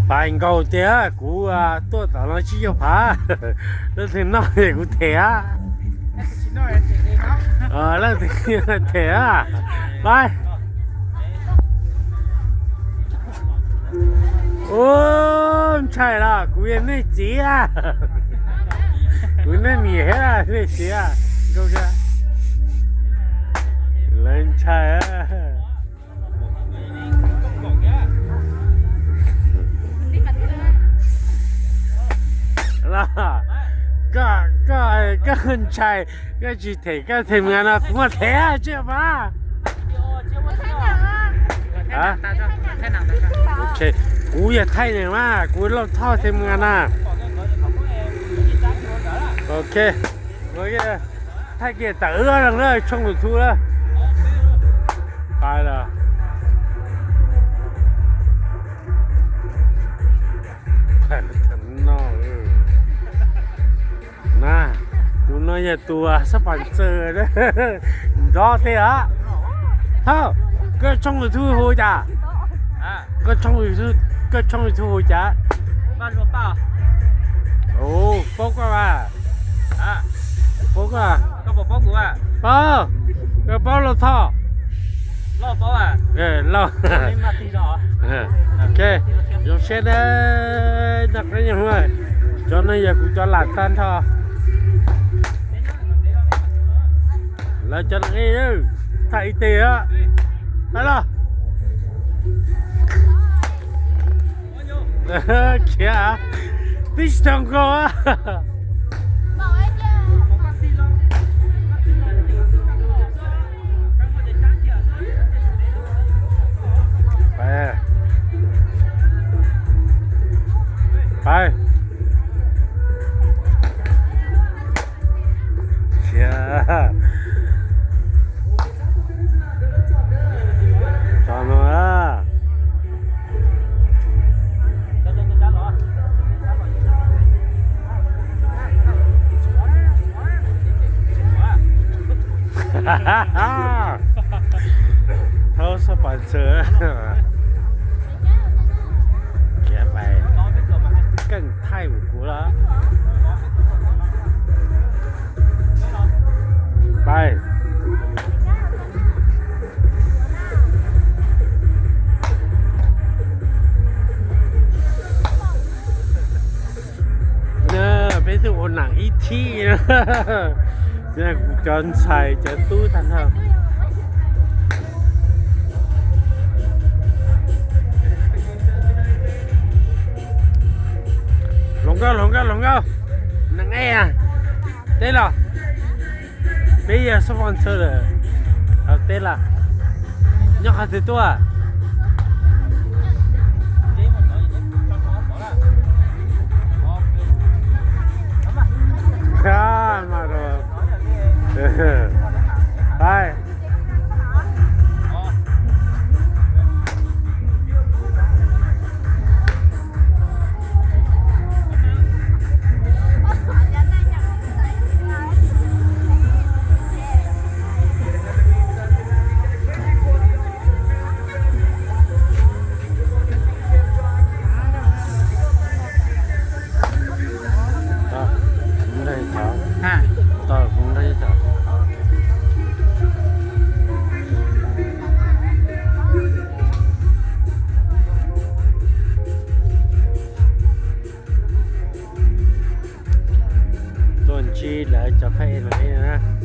Pais nkaus tiag, kuv tuaj tom no tsib caug phav, leej twg noj ces kuv them a. Leej twg them a. Pais. Ub, ntshai los kuv yog nej txiv a. Kuv nej niam thiab nej txiv a. Lawv ntshai. Koj, koj, koj ntshai, koj tsis them, koj them mus no kuv mam them tsis mas. Ok, kuv yog thaij ne mas kuv Lauj Thoj them mus na. Ok, thaij kiag tawm wb zoo na, tshooj YouTube na. Pais lawm. Na, tus no yog tus xab pam txawm nrov tej os. Thoj, koj tshooj YouTube hu cas? Koj tshooj YouTube hu cas? Paub koj mas. Paub koj. Paub, koj paub Lauj Thoj. Lauj. Ok, zoo siab na. Cov no yog kuv cov lam tag nrho. Lawv cov no, thaij ib teg os. Los, khiav, tib si tau nkaus. Pais. Tso no na. Thawb xab pais txawm. Khiav pais, keej thaij mus kuv lawm. Pais. Peb twb ua nam ib thib. Kuv cov ntxhais cov tub tag nrho. Hluas nkauj, hluas nkauj, hluas nkauj, neeg ej, teb los? Peb yog sponsor lawm. Teb los? Nyob qhov twg tuaj? Tuaj ntsib lawv cov phaj ej no na.